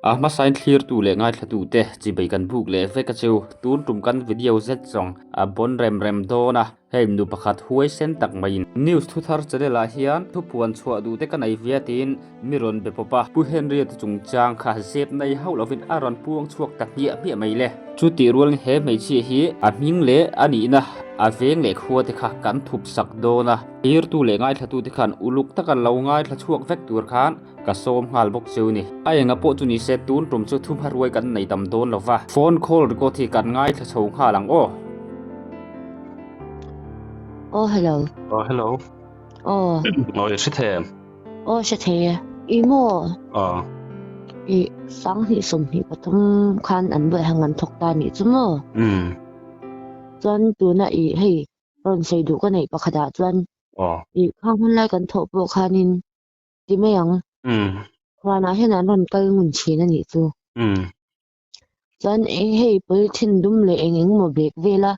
A hmasain thlirtu leh ngaithlatute chibei kan buk leh vek a chu. Tun tum kan video zet zawng a bawn rem rem dawn a, hei nu pakhat huaisen tak maiin news thuthar channel ah hian thupuan chhuah duh te ka nei ve a tiin mi rawn be pawp a. Pu Henry-a te chungchang kha zep nei hauh lovin a rawn puang chhuak ta hmiah hmiah mai le. Chutih rualin he hmeichhia hi a hming leh a nihna a veng leh khua te kha kan thup sak dawn a. Tirtu leh ngaithla tute khan uluk taka lo ngaithla chhuak vek tur khan ka sawm nghal bawk cheu ni. A enga pawh chu nise tun tum chu thumha ruai kan nei tam dawn lo va. Phone call record hi kan ngaithla chho nghal ang aw. Aw hello. Aw hello. Aw. Aw i hre thei em? Aw hre thei e. I maw? Aw. I 2023 khan an buai hang an thawk ta nih chu maw? Umm. Chuan tuna i hei rawn sawi duh ka neih pakhatah chuan Aw. i khang hunlai kan thawh pawh khanin ti mai ang. Umm. Huanah hian an rawn kal ngun thin a nih chu. Umm. Chuan eng hei polythene dum leh eng eng emaw bag vela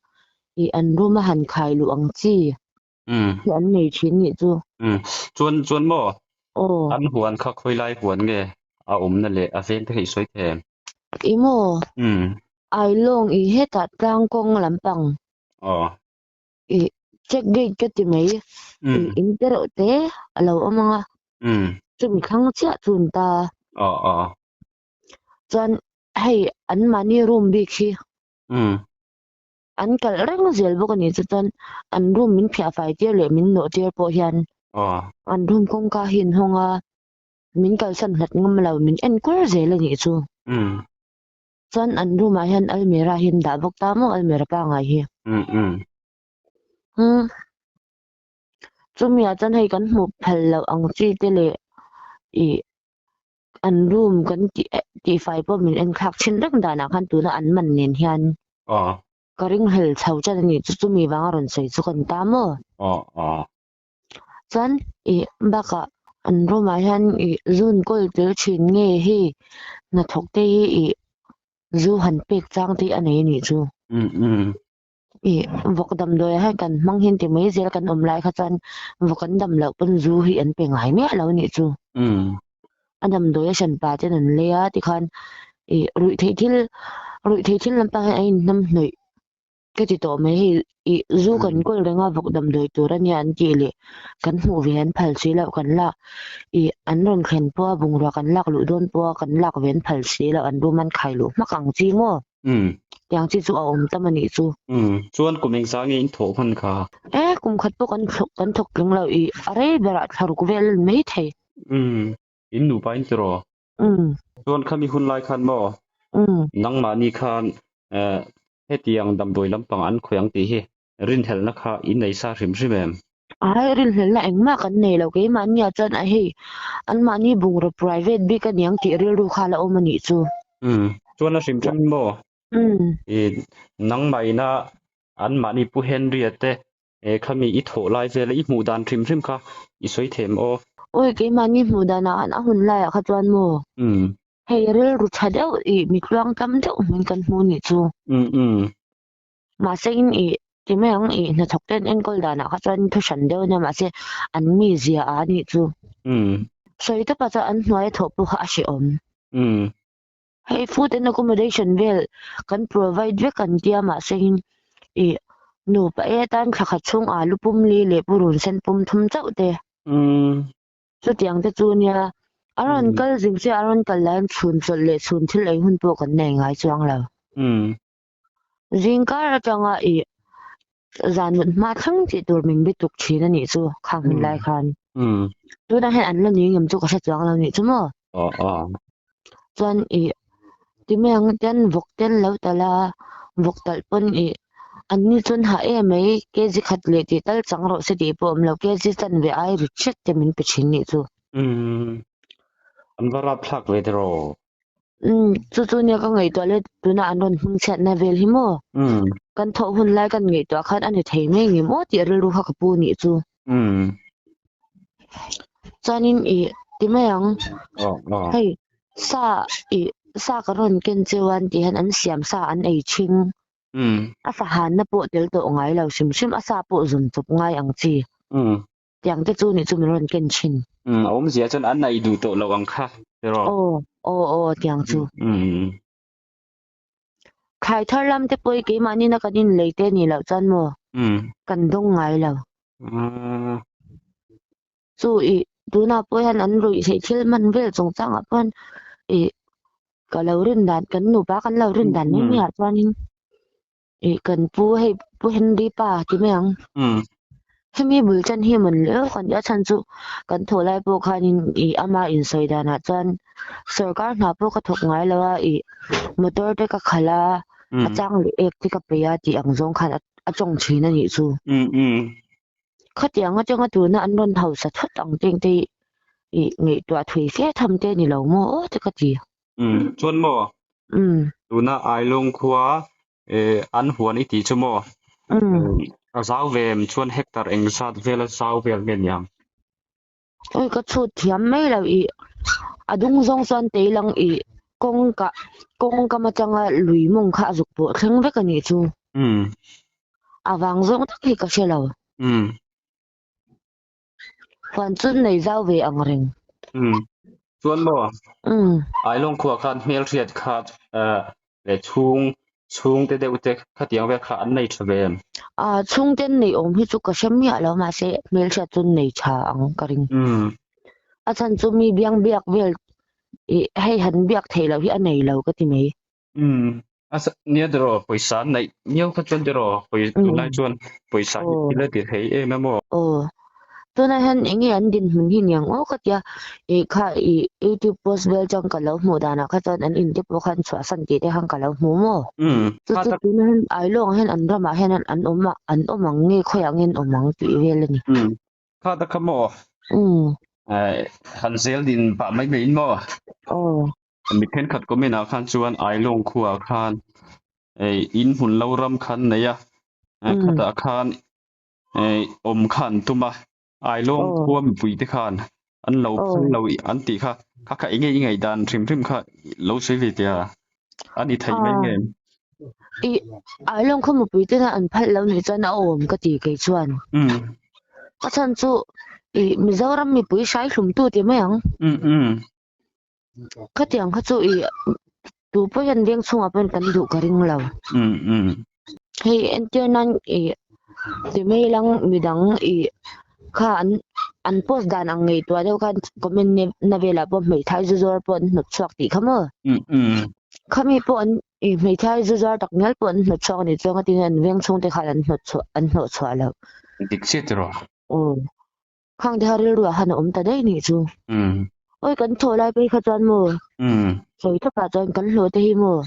i an room a han khai luh ang chi hi an nei thin nih chu. Umm. Chuan chuan maw? Aw. An huan kha khawi lai huan nge a awmna leh a veng te kha i sawi thei em? I maw? Umm. Ailawng i hetah tlang kawng lampang. Aw. I check gate ka ti mai. I in te reuh te a lo awm ang a. Chumi thlang chiah chu an ta. Aw aw. Chuan hei an mahni room bik hi. An kalh reng zel bawk a ni chu chuan an room min phiah fai tir leh min nawh tir pawh hian. Aw. An room kawngka hi an hawng a, min kalsan hlat ngam lo min enkur zel a nih chu. Chuan an room ah hian almirah hi an dah bawk ta maw almirah pangngai hi. Umm umm. Umm. Chumi ah chuan hei kan hmuh phal loh ang chi te leh ih an room kan tih tihfai pawh min en thlak thin reng danah khan tuna an man nen hian Aw. ka ringhlel chho chan a ni chu chumi vanga rawn sawi chu kan ta maw. Aw aw. Chuan ih bakah an room ah hian ih zu an kawl tel thin nge hei hnathawk te hi ih zu han pek chang te a nei a nih chu. Umm umm. Ih vawk damdawi ah hian kan hmang hin ti mai zel kan awm lai kha chuan vawk an dam loh pawn zu hi an pe ngai miah lo a nih chu. Umm. A damdawi a hran pa ten an lei a tikhan ih ruih theih thil ruih theih thil lampang hian a inhnam hnawih. Ka ti tawh mai hei ih zu kan kawl reng a vawk damdawi tur a nia an tih leh kan hmuh ve an phal si loh kan lak ih an rawn thlen pawh a bungrua kan lak luh dawn pawh a kan lak ve an phal si loh an room an khai luh hmak ang chi maw? Tiang chi chu a awm tam a nih chu. Chuan kum engzah nge in thawh hman kha? E kum khat pawh kan thawk kan thawk tling lo ih a rei berah thla ruk vel mai thei. In nupa in ti rawh. Chuan khami hun lai khan maw? Nangmahni khan Hetiang damdawi lampang an khawi ang tih hi rinhlelhna kha in nei sa hrim hrim em? Ai, rinhlelhna engmah kan nei lo. Keimahnia chuan a hei, anmahni bungraw private bik a niang tih rilru kha la awm a nih chu. Umm, chuan a hrim hrim maw? Umm. I nangmah ina anmahni Pu Henry-a te khami i thawh lai vela i hmuh dan hrim hrim kha i sawi thei em aw? Awi, keimahni hmuh danah a hun laiah kha chuan maw? Umm. Hei rilru tha deuh ih mi tluang tam deuh hming kan hmu nih chu. Umm umm. Mahse in ih ti mai ang ih hnathawk ten enkawl danah kha chuan thu hran deuh ania mahse an mi zia a nih chu. Umm. Sawi tawpah chuan an hnuaia thawh pawh kha a hrehawm. Umm. Hei food and accommodation vel kan provide vek an tia mahse in ih nupa e atan thla khat chhung alu pum li leh purun sen pum thum chauh te. Umm. Chutiang te chu nia, a rawn kal zing che a rawn kal laiin chhun chawlh leh chhun thil ei hun pawh kan nei ngai chuang lo. Zing kar atanga i zan mut hma thleng tih tur min bi tuk thin a nih chu khang hun lai khan. Tunah hian an la nui ngem chu ka hre chuang lo nih chu maw? Chuan i ti mai ang ten vawk ten lo talh a, vawk talh pawn i an ni chuan hah em mai kg khat leh tih tal chang rawh se tih pawh a awm lo kg chan ve ai rit hret te min pe thin nih chu. Umm an va rap thlak ve tiraw? Umm chu chu nia ka ngaihtuah le tuna an rawn hming chhiatna vel hi maw? Umm. Kan thawh hun lai kan ngaihtuah khan a ni thei mai ngem aw tih rilru kha ka pu nih chu. Umm. Chuanin i ti mai ang. Aw aw. Hei sa i sa ka rawn ken cheu an tih hian an siam sa an ei thing. Umm. A fahanna pawh tel tawh ngai lo hrim hrim a sa pawh zun chawp ngai ang chi. Umm. Tiang te chu nih chu min rawn ken thin. Umm a awmzia chuan an ei duh tawh lo ang kha tiraw? Aw. Aw aw tiang chu. Thlai thar lam te pawh hi keimahni na kan inlei te nih loh chuan maw kan dawng ngai lo. Chu i tunah pawh hian an ruih theih thil hman vel chungchangah pawh hian i ka lo rin dan kan nupa kan lo rin dan mai mai ah chuanin i kan pu hei pu Henry pa ti mai ang. Hemi bul chan hi mawn leh awk a ni a chhan chu kan thawh lai pawh khanin i ama insawi danah chuan sorkar hna pawh ka thawk ngai lo a i motor te ka khalh a a chang leh ek te ka peih a tih ang zawng khan a tawng thin a nih chu. Khatiang atanga tuna an rawn hausa thut ang teng te hi i ngaihtuah thui fe tham te ni lo maw aw te ka ti. Umm chuan maw? Umm. Tuna Ailawng khua an huan i tih chu maw? Umm. A zau ve em chuan hectare eng zat vela zau vel nge niang? Oi ka chhut thiam mai lo i a dung zawng chuan teilang i kawngka kawngkam atanga lui mawng kha a zuk pawh thleng vek a nih chu. Umm. A vang zawng tak hi ka hre lo. Umm. Huan chu nei zau ve ang reng. Umm. Chuan maw? Umm. Ailawng khuah khan hmelhriat kha leh chhung chhungte deuh te khatiang vel kha an nei tha ve em? Ah chhungte an nei awm hi chu ka hre miah lo mahse hmelhriat chu an nei tha ang ka ring. Umm. A chhan chu mi biang biak vel ih hei han biak theih loh hi a nei lo ka ti mai. Umm. A nia tiraw pawisa an neih miau kha chuan tiraw pawi tunlai chuan pawisa hi thil a ti thei em em aw. Aw. Tunah hian eng nge an dinhmun hi niang aw ka tia ih kha ih youtube post vel chuan ka lo hmuh danah kha chuan an inte pawh khan chhuahsan tih te khan ka lo hmu maw. Chu chu tunah hian Ailawngah hian an ramah hian an awm a an awm ang nge khawiah nge an awm ang tih vel a ni. Kha ta kha maw? Han zel din pah mai mai in maw? Aw. Mi thenkhat comment ah khan chuan Ailawng khuaah khan in hmun lo ram khan nei a khatah khan awm kha an tum a, Ailawng khua mipui te khan an lo phal lo an tih kha, kha kha enge i ngaihdan hrim hrim kha lo sawi ve teh a, a ni theih mai nge em? I Ailawng khaw mipui te khan an phal lo nih chuan a awm ka ti kei chuan. A chhan chu i Mizoram mipui hrai hlum tu ti mai ang. Khatiang kha chu i tu pawh hian veng chhungah pawhin kan duh ka ring lo. Hei entir nan i ti mai lang midang i kha an an post dan ang ngaihtuah deuh khan comment na velah pawh hmeithai zu zuar pawh an hnawt chhuak tih kha maw. Khami pawh an i hmeithai zu zuar tak ngial pawh an hnawt chhuak a nih chuan ka tinge an veng chhungte khan an hnawt chhuah an hnawh chhuah loh. Dik chiah tiraw? Aw. Khang te kha rilru ah khan a awm ta daih nih chu. Awi kan thawh lai phei kha chuan maw sawi takah chuan kan hlawh te hi maw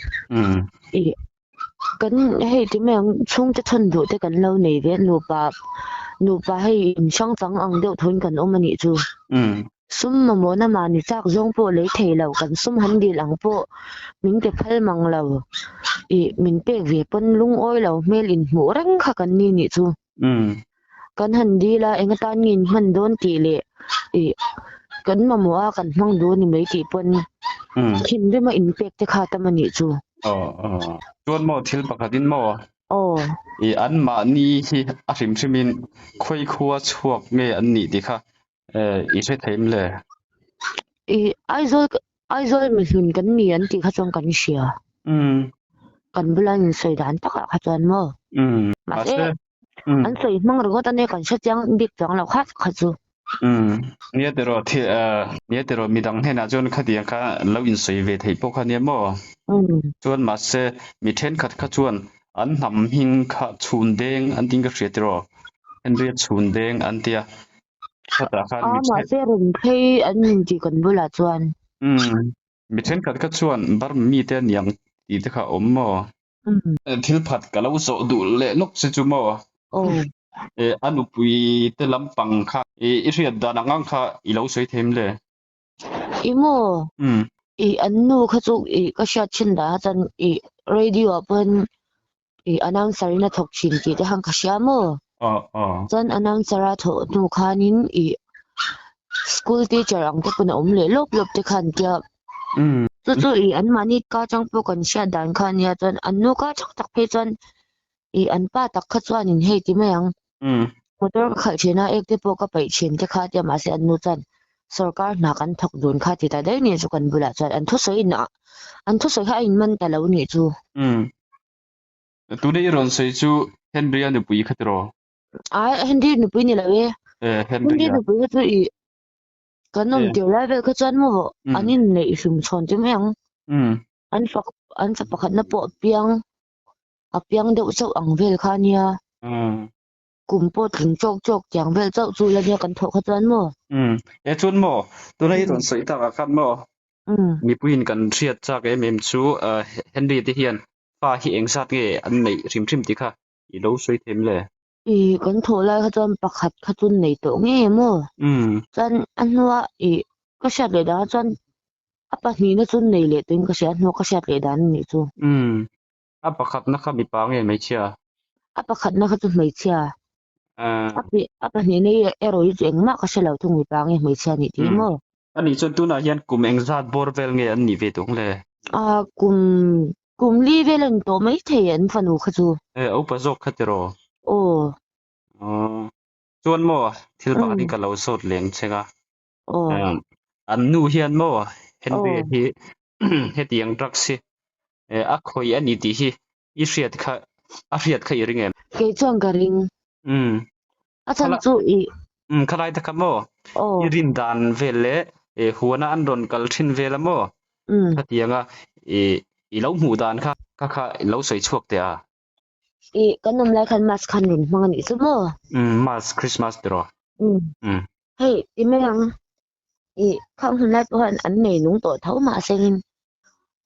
i kan hei ti mai ang chhungte chhawn duh te kan lo nei ve a nupa nupa hei in hrang chang ang deuh thawn kan awm a nih chu. Sum mamawhna mahni chak zawng pawh lei thei lo kan sum han dil ang pawh min pe phal mang lo i min pek ve pawn lungawi lo hmel inhmuh reng kha kan ni nih chu. Kan han dil a, eng atan nge in hman dawn tih leh ih kan mamawh a kan hmang duh a ni mai tih pawn thinrim a inpek te kha tam a nih chu. Aw aw. Chuan maw thil pakhat in maw? Aw. Ih anmahni hi a hrim hrim in khawi khua chhuak nge an nih tih kha i hre thei em le? Ih Aizawl Aizawl mihlun kan ni an tih kha chuan kan hria. Kan bula in sawi dan takah kha chuan maw? Mahse an sawi hmang ringawt a nia kan hre chiang bik chuang lo kha kha chu. Nia tiraw thi nia tiraw midang hnenah chuan khatiang kha lo insawi ve theih pawh kha nia maw? Chuan mahse mi thenkhat kha chuan an hnam hming kha chhun deng an tiin ka hria tiraw? Henry-a chhun deng an tia. Khatah khan mi mahse rawn phei an intih kan bulah chuan. Mi thenkhat kha chuan Burma mite a niang tih te kha a awm maw? Thil phat ka lo zawh duh leh lawk che chu maw? A nupui te lampang kha i hriat dan ang ang kha i lo sawi thei em le? I maw? I an nu kha chu i ka hriat thin dah a chuan i radio ah pawhin i announcer in a thawk thin tih te khan ka hria maw? Chuan announcer a thawh hnu khanin i school teacher ang te pawn a awm leh lawp lawp te khan tia chu chu i anmahni ka chang pawh kan hriat dan kha ania chuan an nu ka chang tak phei chuan i an pa tak kha chuanin hei ti mai ang motor ka khalh thin a ek te pawh ka paih thin te kha tia mahse an nu chuan. Sorkar hna kan thawk dun kha ti ta daih nih chu kan bulah chuan an thusawi in an thusawi kha a inman ta lo nih chu. Umm. Tuna i rawn sawi chu Henry-a nupui kha tiraw? Ai, Henry nupui ni lo e. Eh, Henry-a. Henry nupui kha chu i kan awm tir lai vel kha chuan maw an inneih hlum chhawn chu mai ang. An fak an fa pakhatna pawh a piang a piang deuh chauh ang vel kha a nia. Kum pawh tling chawk chawk tiang vel chauh chu la nia kan thawh kha chuan maw? Umm. E chuan maw, tuna i rawn sawi takah khan maw, mipuiin kan hriat chak em em chu Henry te hian fa hi engzat nge an neih hrim hrim tih kha i lo sawi thei em le? I kan thawh lai kha chuan pakhat kha chu nei tawh nge maw? Chuan a hnua i ka hriat leh dan ah chuan a pahnihna chu nei leh tuin ka hria, a hnua ka hriat leh dan a nih chu. Umm. A pakhatna kha mipa nge hmeichhia? A pakhatna kha chu hmeichhia. A pahnihna hi erawh hi chu engmah ka hre lo thung mipa nge hmeichhia nih tih maw? Ani chuan tunah hian kum engzat bawr vel nge an nih ve tawh ang le? Kum kum li vel a ni tawh maithei an fanu kha chu. E, a upa zawk kha tiraw? Aw. Chuan maw thil pakhat hi ka lo zawt leng cheng a. An nu hian maw Henry hi hetiang drugs hi a khawih a ni tih hi i hriat kha a hriat kha i ring em? Kei chuan ka ring. A chhan chu i. Khalai te kha maw i rin dan vel leh huana an rawn kal thin vel a maw? Khatianga i lo hmuh dan kha kha kha i lo sawi chhuak teh a. I kan awm lai khan mask khan rawn hmang a nih chu maw? Mask Christmas tiraw? Hei ti mai ang i khang hun lai pawh hian an nei nung tawh tho mahse in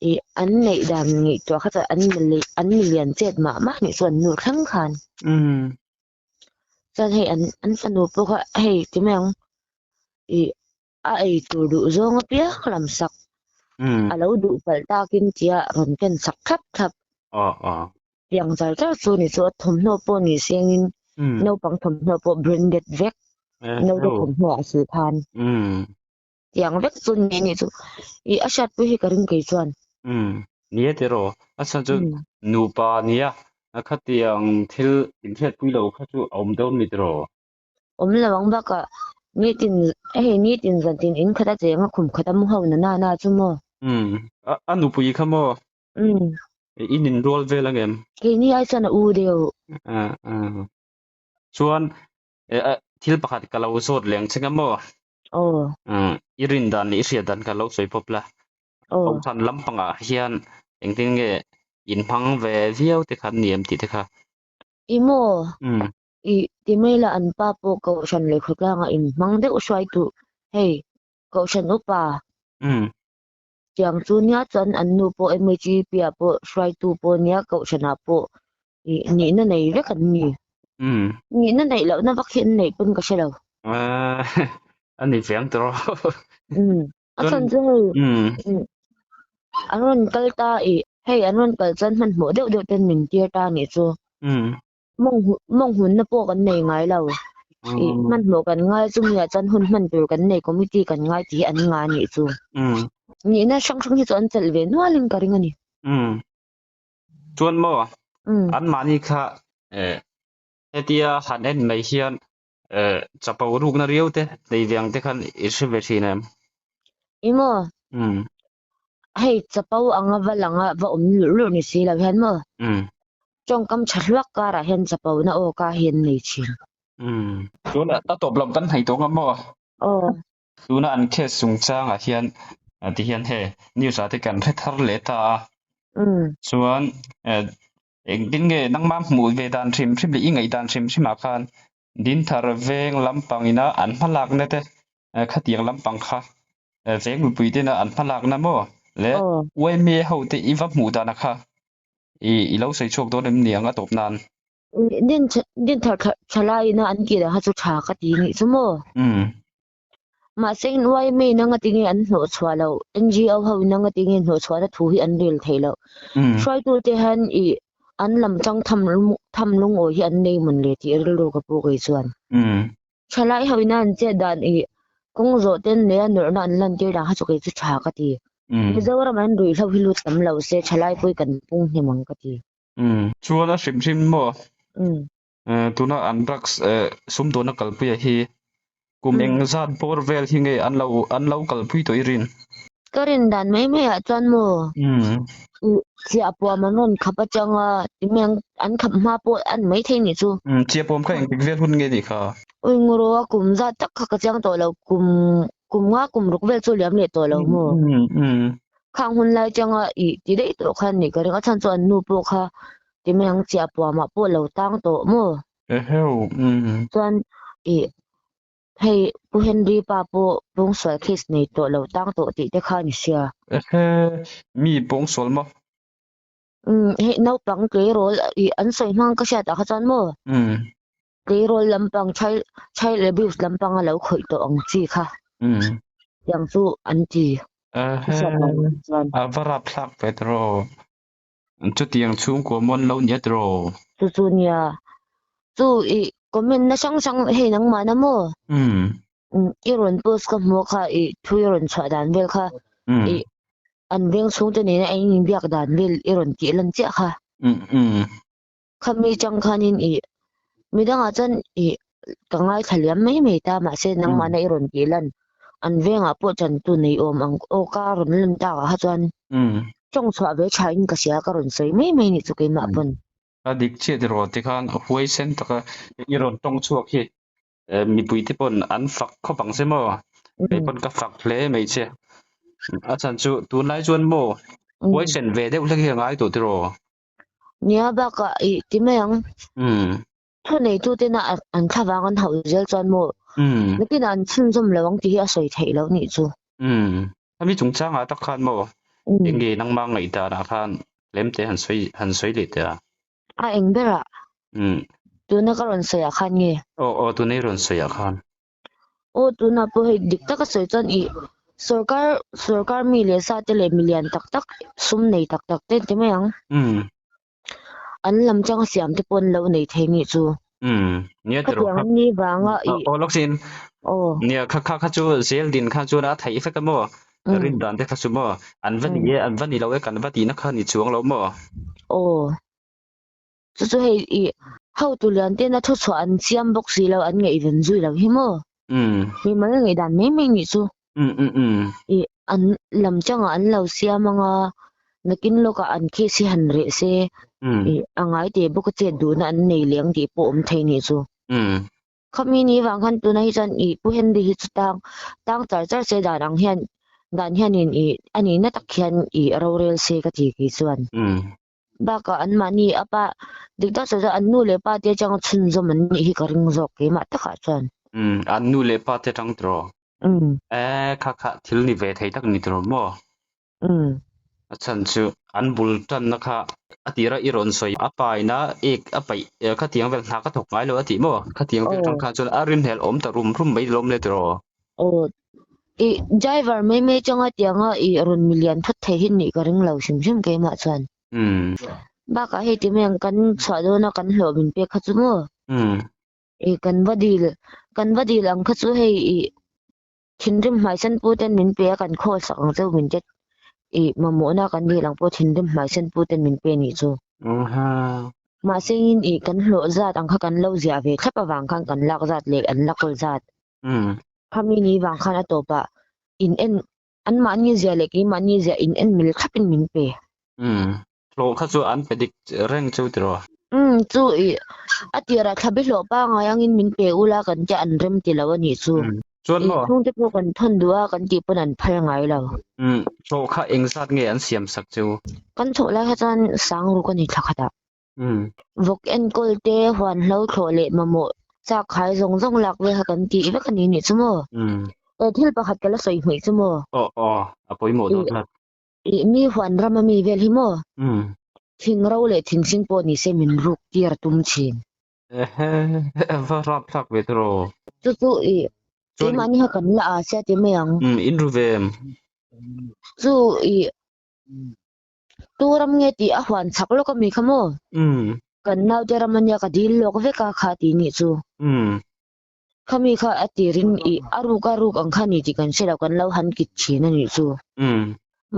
i an neih dan ngaihtuah kha chuan an an milian chet mah mah nih chuan nu thleng khan. Chuan hei an an fanu pawh kha hei ti mai ang i a ei tur duh zawng apiang lam sak a lo duh palh takin tia rawn ken sak thlap thlap. Tiang char char chu ni chu a thawmhnaw pawh ni sengin naupang thawmhnaw pawh branded vek naute thawmhnaw ah si khan tiang vek chu ni anih chu ih a hriatpui hi ka ring kei chuan. Ni e tiraw a chhan chu nupa nia khatiang thil inhriatpui lo kha chu a awm dawn ni tiraw. Awm lo ang bakah nitin hei nitin zantin in khat a cheng a khum khat a mu ho na na na chu maw. A nupui kha maw In inrual vel ang em? Keini ai chuan a u deuh. Chuan thil pakhat ka lo zawt leng che nga maw? Aw. I rin dan leh i hriat dan ka lo sawi pawp la. Aw. Kohhran lampangah hian engtin nge inhmang ve viau te kha an ni em tih te kha. I maw? I ti mai la an pa pawh kohhran leh khawtlangah inhmang deuh hruai duh. Hei, kohhran upa. Tiang chu nia chuan an nu pawh MHEP ah pawh hruaitu pawh nia kohhranah pawh ih nihna nei vek an ni. Nihna neih lohna vak hi an neih pawn ka hre lo. A ni ve ang tawh. A chhan chu hei an rawn kal ta ih hei an rawn kal chuan hmanhmawh deuh deuh ten min tir ta anih chu. Mawng hunna pawh kan nei ngai lo. Ih hmanhmawh kan ngai chu miah chuan hun hman tur kan nei committee kan ngai tih hi an nga anih chu. Nihna hrang hrang hi chu an chelh ve nualin ka ring a ni. Chuan maw anmahni kha hetia han en mai hian chapo rukna riau te nei ve ang te khan i hre ve thin em? I maw? Hei chapo anga va langa va awm lurh lurh ni si lo hian maw? Tawngkam tha hluak karah hian chapo na aw ka hi an nei thin. Tuna a tawp lam kan hnaih tawh ngam maw? Aw. Tuna an case chungchangah hian ti hian hei news ah te kan hre thar leh ta a. Chuan engtin nge nangmah hmuh ve dan hrim hrim leh i ngaih dan hrim hrim ah khan Dinthar veng lampang ina an hmalakna te khatiang lampang kha veng mipui te ina an hmalakna maw le yma ho te i va hmuh dana kha i lo sawi chhuak dawn em niang a tawp nan. Dinthar thalai ina an tih dan kha chu tha ka ti nih chu maw. Mahse in yma in anga tinge an hnawh chhuah loh NGO ho in anga tinge hnawh chhuahna thu hi an rel theih loh. Hruaitute hian i an lam tang tham tham lungawi hi an nei mawn le tih rilru ka pu kei chuan. Thalai ho ina an chet dan i kawng zawh ten leh a nawrhna an lantir dan kha chu kei chu tha ka ti. Mizoram an ruihhlo hi lut tam lo se thalai pawh hi kan pung hnem ang ka ti. Chuan a hrim hrim maw? Tuna an drugs sumdawnna kalpuia hi. Kum eng zat bawr vel hi nge an lo an lo kalpui tawh i rin? Ka rin dan mai mai ah chuan maw chiahpuam an rawn khap atanga tinge an khap hma pawh a ni maithei nih chu. Chiahpuam kha engtik vel hun nge nih kha? Ui nguraw a kum zat tak kha ka chiang tawh lo kum kum nga kum ruk vel chu liam leh tawh lo maw? Khang hun lai atanga ih ti daih tawh khan nih ka ring a chhan chu an nu pawh kha tinge ang chiahpuamah pawh lo tang tawh maw? Eheu, umm. Chuan ih hei Pu Henry pa pawh pawngsual case nei tawh lo tang tawh tih te kha a ni sia. Ehe, mi pawngsual maw? Umm, hei naupang tleirawl ih an sawi hmang ka hriat ah kha chuan maw? Umm. Tleirawl lampang child child abuse lampang a lo khawih tawh ang chi kha. Umm. Tiang chu an ti. Ehe, a va rapthlak ve tawh. Chutiang chhungkua mawn lo nia tiraw? Chu chu nia. Chu i comment na hrang hrang hei nangmah na maw? I rawn post ka hmuh kha i thu i rawn chhuah dan vel kha i an veng chhungte nena eng inbiak dan vel i rawn tih lan chiah kha. Khami chang khanin i midangah chuan i ka ngaithla liam mai mai ta mahse nangmahna i rawn tih lan an vengah pawh chantu nei awm ang aw ka rawn lan takah kha chuan tawng chhuah ve tha in ka hria ka rawn sawi mai mai nih chu keimah pawn. A dik chiah tiraw tikhan huaisen taka i rawn tawng chhuak hi mipui te pawn an fak khawp ang che maw? Kei pawn ka fak hle mai che. A chhan chu tunlai chuan maw huaisen ve deuh hlek hi a ngai tawh tiraw? Nia bakah ih ti mai ang. Thu neitutena an thlavang an hauh zel chuan maw nakinah an chhunzawm lo ang tih hi a sawi theih loh nih chu. Hemi chungchangah tak khan maw eng nge nangmah ngaihdanah khan lemte han sawi han sawi leh teh a? A eng berah? Tuna ka rawn sawiah khan nge? Aw aw tuna i rawn sawiah khan. Aw tunah pawh hei dik taka sawi chuan ih sorkar sorkar mi leh sa te leh milian tak tak sum nei tak tak te ti mai ang. An lam changa siam te pawh an lo nei thei nih chu. Umm nia tiraw Khatiang an ni vanga ih. Aw lawk sin. Aw. Nia kha kha kha chu zel din kha chuan a theih vek a maw? Rin dan te kha chu maw? An va ni e an va ni lo e kan va tihna kha ni chuang lo maw? Aw. Chu chu hei ih hotu lian tena thuchhuah an siam bawk si lo an ngaihven zui lo hi maw? Mimal ngaihdan mai mai nih chu. Ih an lam changah an lo siam anga nakin lawkah an case hi han reh se ih a ngai teh bawk a chet duhna an nei leh ang tih pawh awm thei nih chu. Khami ni vang khan tuna hi chuan ih Pu Henry hi chu tang tang char char se dan ang hian dan hianin ih a nihna tak hian ih rorel se ka ti kei chuan. Bakah anmahni a pa dik tak sawi chuan an nu leh pa te atanga chhunzawm an nih hi ka ring zawk keimah takah chuan. Umm an nu leh pa te atang tiraw? Umm. E kha kha thil ni ve thei tak ni tiraw maw? Umm. A chhan chu an bul tanna kha a tira i rawn sawi a paina ek a paih khatiang vel hna ka thawk ngai lo a tih maw? Khatiang vel atang khan chuan a rinhlelh awm ta rum rum mai lawm le tiraw? Aw I driver mai mai atanga tianga i rawn milian phawt thei hi nih ka ring lo hrim hrim keimah chuan. Bakah hei ti mai ang kan chhuah dawna kan hlawh min pek kha chu maw? I kan va dil kan va dil ang kha chu hei i thinrim hmaisen pu ten min pe a kan khawl sak ang cheu min te i mamawhna kan dil ang pawh thinrim hmaisen pu ten min pe nih chu. Mahse in i kan hlawh zat ang kha kan lo ziah ve thlap avang khan kan lak zat leh an la kawl zat. Khami ni vang khan a tawpah in en anmahni zia leh keimahni zia in en mil thlapin min pe. Umm. Hlawh kha chu an pe dik reng chu tiraw? Umm chu i a tirah thlabi hlawh pangngai angin min pe ula kan tia an rem ti lo a nih chu. Umm. Chuan maw? I chhungte pawh kan thawn duh a kan tih pawn an phal ngai lo. Umm. Hlawh kha engzat nge an siam sak chu? Kan chhoh lai kha chuan sang ruk a ni thla khatah. Vawk enkawl te, huan hlo thlawh leh mamawh chak khai zawng zawng lak vel kha kan tih vek a ni nih chu maw? E thil pakhat ka la sawi hmeh chu maw? Aw aw, a pawimawh dawn tlat. Ih mi huan ram a mi vel hi maw? Thing ro leh thing hring pawh ni se min ruk tir a tum thin. Ehe, va rap thlak ve tiraw? Chu chu ih keimahni kha kan la a sia ti mai ang. In ru ve em? Chu ih Tu ram nge tih a huan chak lawk a mi kha maw? Kan naute ram ania ka dil lawk vek a kha tih nih chu. Khami kha a tirin i a ruk a ruk ang kha ni tih kan hre lo kan lo han kit thin a nih chu.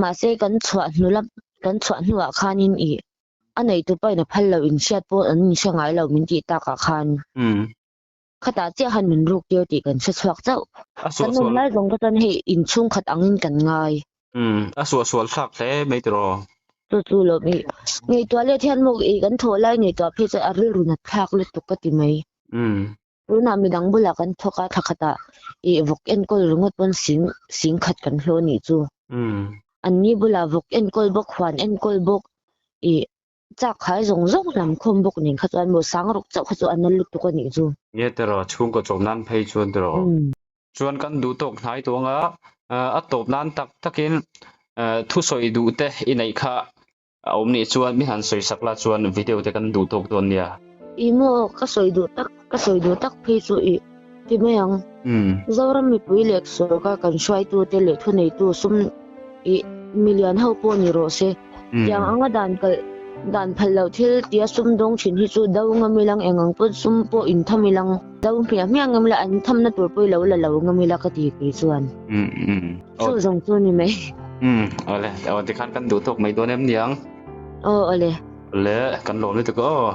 Mahse kan chhuah hnu lam kan chhuah hnuah khanin i a neitupa in a phal lo inhriat pawh an inhre ngai lo min tih takah khan. Khatah chiah khan min ruk tir tih kan hre chhuak chauh. A Kan awm lai zawng te chuan hei inchhung khat angin kan ngai. Umm, a suahsual thlak hle mai tiraw? Chu chu lo mi ngaihtuah let hian maw i kan thawh lai ngaihtuah phei chuan a rilru nat thlak lutuk ka ti mai. Umm. Tunah midang bulah kan thawk a, thla khatah i vawk enkawl ringawt pawn sing sing khat kan hlawh anih chu. Umm. Anni bulah vawk enkawl bawk, huan enkawl bawk i chak khai zawng zawng lam khawm bawk nen kha chuan maw sang ruk chauh kha chu a na lutuk anih chu. Nge tiraw, chhungkaw chawm nan phei chuan tiraw. Umm. Chuan kan duh tawk hnai tawh anga a tawp nan tak takin thusawi duh te i neih kha a awm nih chuan mi han sawi sak la chuan video te kan duh tawk dawn nia. Ih maw ka sawi duh tak ka sawi duh tak phei chu ih ti mai ang. Zoram mipui leh sorkar kan hruaitu te leh thuneitu sum ih milian ho pawh ni rawh se. Tiang anga dan kalh dan phal loh thil tia sum dawng thin hi chu do ngam ilang eng ang pawn sum pawh in tham ilang do hmiah hmiah ngam ila an thamna tur pawh i lo la lo ngam ila ka ti kei chuan. Chu zawng chu ni mai. Umm awle aw tikhan kan duh tawk mai dawn em niang. Aw awle. Awle kan lawm lutuk aw.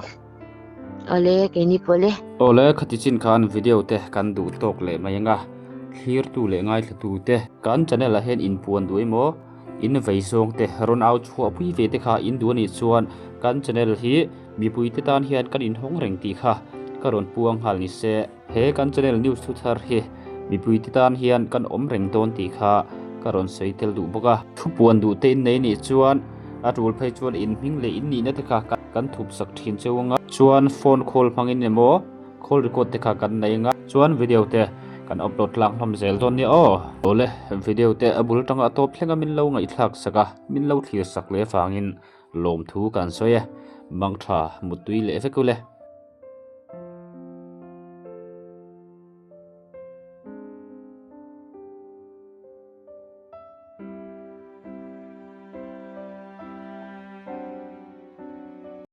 Awle keini pawh le. Awle khati chin khan video te kan duh tawk leh mai anga thlirtu leh ngaithlatu te kan channel ah hian inpuan duh emaw In vei zawng te rawn au chhuah pui ve te kha in duh anih chuan kan channel hi mipui te tan hian kan inhawng reng tih kha ka rawn puang nghal ni se. He kan channel news thu thar hi mipui te tan hian kan awm reng dawn tih kha ka rawn sawi tel duh bawk a. Thupuan duh te in nei nih chuan a tul phei chuan in hming leh in nihna te kha kan thup sak thin cheu anga. Chuan phone call hmangin emaw Call record te kha kan nei anga chuan video te kan upload tlang hlawm zel dawn nia aw. Awle video te a bul tanga a tawp thleng a min lo ngaihthlak sak a min lo thlir sak leh vangin lawmthu kan sawi e. Mangtha muttui leh vek ule.